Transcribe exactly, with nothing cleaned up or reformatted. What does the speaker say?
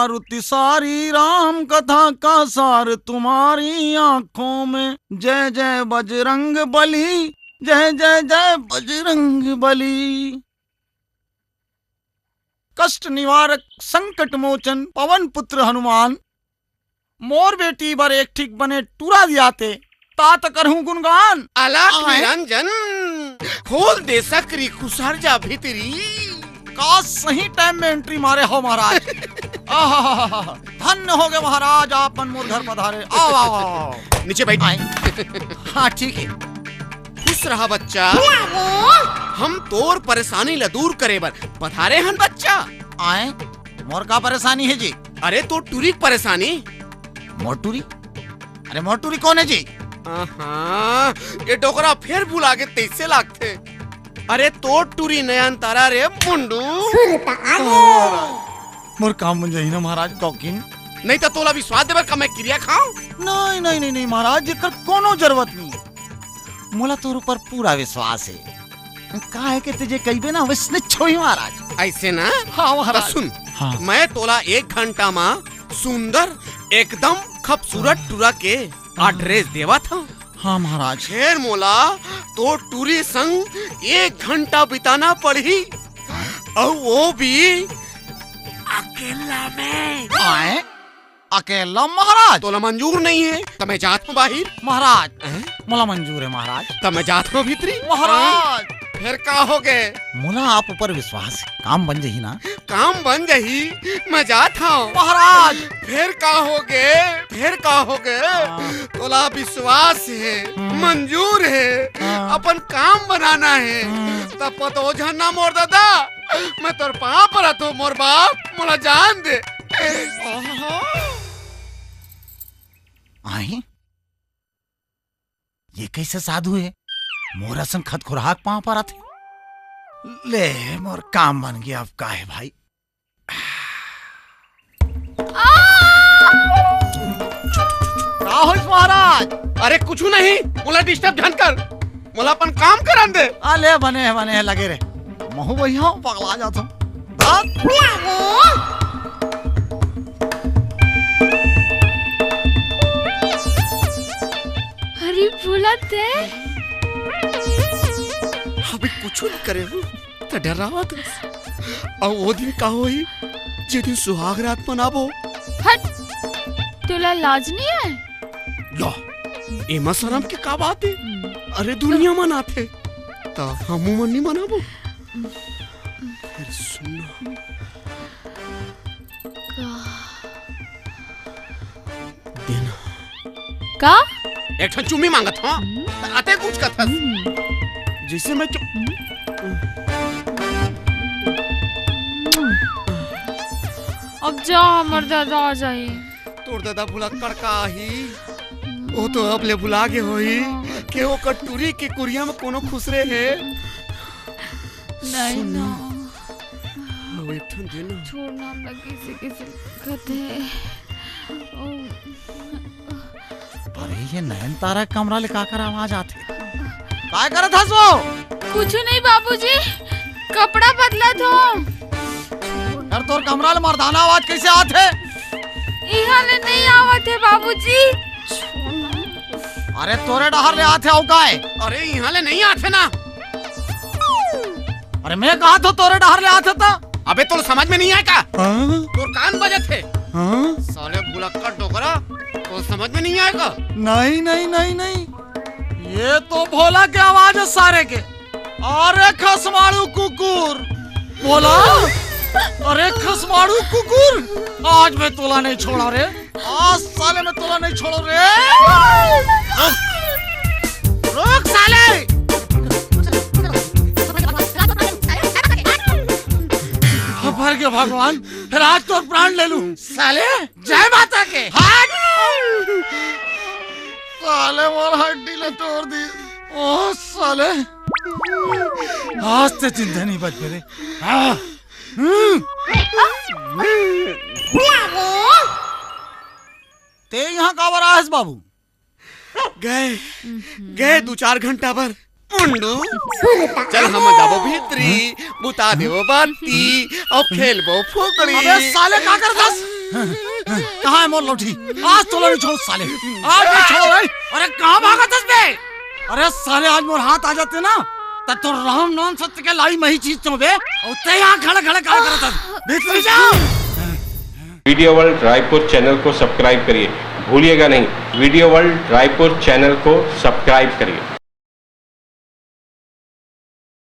मारुति सारी राम कथा का सार तुम्हारी आंखों में। जय जय बजरंग बली, जय जय जय बजरंग बली। कष्ट निवारक संकट मोचन पवन पुत्र हनुमान, मोर बेटी बर एक ठीक बने टूरा दियाते, तात करहूं गुणगान। अलख आए। निरंजन, खोल दे सकरी, खुसर जा भीतरी। का सही टाइम में एंट्री मारे हो महाराज। आहाहाहा, धन्य हो गए महाराज, आप मन मोर घर पधारे। आओ, आओ, आओ, आओ। नीचे बैठ। आए। हाँ, ठीक है। खुश रहा बच्चा। हम तोर परेशानी ला दूर करे बर पधारे हन बच्चा। आए, मोर का परेशानी है जी? अरे, तोर टूरी के परेशानी। मोर टूरी? अरे, मोर टूरी कौन है जी? आहा, ये डोकरा फेर भुला गे तइसे लागथे। अरे, तोर टूरी नयनतारा रे मुंडू। सुरता आगे। मोर काम बन जाही ना महाराज, कौकिन? नहीं तो तोला विश्वास देबर का मैं किरिया खाऊं? नहीं, नहीं, नहीं, नहीं महाराज, एकर कोनो जरूरत नहीं है। मोला तोर ऊपर पूरा विश्वास है। का है कि तुझे कहिबे ना, वैसने छोही महाराज। ऐसे ना? हाँ महाराज। तो सुन, हाँ। मैं तोला एक घंटा मा सुंदर, एकदम खूबसूरत टूरा के हाँ। एड्रेस देवत हूँ। हाँ महाराज। फेर मोला तोर टूरी संग एक घंटा बिताना पड़ही, अउ वो भी अकेला में। आए? अकेला महाराज? तोला मंजूर नहीं है, त मैं जात हूँ बाहिर। महाराज, हैं? मोला मंजूर है महाराज। त मैं जात हूँ भीतरी। महाराज। फेर का हो गए? मोला आप ऊपर विश्वास है, काम बन जाही ना? काम बन जाही, मैं जात हूँ। महाराज। फेर का हो गए? फेर का हो गए? हाँ। तोला विश्वास है, हम्म। मंजूर है, हाँ। अपन काम बनाना है। हम्म। त पतो झन ना मोर दादा, मैं तोर पाँव परत हूँ मोर बाप, मोला जान दे। आही? ये कैसे साधु है? मोर असन खतखुरहा के पाँव परत हे। ले, मोर काम बन गया, अब का है भाई? का होइस महाराज? अरे कुछू नहीं, मोला डिस्टर्ब झन कर, मोला अपन काम करन दे। आ ले, बने हे, बने हे, लगे रे। महू भैया पगला जात हूँ। अरे भोला ते। अबे कुछू नहीं करे हूँ, त डरावत हस। अउ वो दिन का होही, जे दिन सुहाग रात मनाबो। हट, तोला लाज नहीं है? लो, एमा शरम के का बात है? हम्म। अरे दुनिया मनाथे, त हमू मन नहीं मनाबो। फिर सुन ना। का? देना। का? एक ठन चुम्मी मांगत हूँ। हम्म। अते कुछ कथस। हम्म। जैसे मैं चु- हम्म। अब जा, हमर दादा आ जाही। तोर दादा भुलक्कड़ का आही? वो तो अब ले भुला गे होही के ओकर टूरी के कुरिया में कोनो खुसरे हे। नहीं सुन ना। ना। अब एक ठन दे ना। छोड़ ना, हमरा किसे किसे कथे। ओ। अरे, ये नयनतारा कमरा ले काकर आवाज आथे? काय करत हस वो? कुछू नहीं बाबूजी, कपड़ा बदलत हूँ। यार, तोर कमरा ले मर्दाना आवाज कैसे आथे? इहाँ ले नहीं आवत हे बाबूजी। अरे, तोरे डहर ले आथे अउ काय? अरे, इहाँ ले नहीं आथे ना। अरे, मैं कहा तो तोरे डहर ले आथे त। अबे, तोर समझ में नहीं आय का? हाँ? तोर कान बजत हे। हाँ? साले भुलक्कड़ डोकरा, तोर समझ में नहीं आय का? नहीं, नहीं, नहीं, नहीं। ये तो भोला के आवाज है सारे के। अरे खसमाड़ू कुकुर, भोला, अरे खसमाड़ू कुकुर, आज मैं तोला नहीं छोड़ा रे, आज साले मैं तोला नहीं छोड़ो रे। रुक, रुक साले। अब मर गया भगवान, फिर आज तो प्राण ले लूं। साले, जय माता के। हट! साले मोर हड्डी ले तोड़ दी। ओ साले, आज ते जिंदा नहीं बच रे। हाँ। हम्म। ते यहाँ काबर आए हस बाबू? गए, गए दू चार घंटा बर। मुंडू, चल हम जाबो भीतरी, बुता देबो बाती, अउ खेलबो फुकड़ी। अबे साले का करत हस? कहाँ हे मोर लौठी? आज तोला नहीं छोड़ों साले, आज नहीं छोड़ों भाई। अरे कहाँ भागत हस बे? अरे साले, आज मोर हाथ आ जाते ना, त तोर राम नाम सत्य के लाई मही चीज तो बे। अउ तैं यहाँ खड़े खड़े का करत हस? भीतरी जा। वीडियो वर्ल्ड रायपुर चैनल को सब्सक्राइब करिए, भूलिएगा नहीं, वीडियो वर्ल्ड रायपुर चैनल को सब्सक्राइब करिए।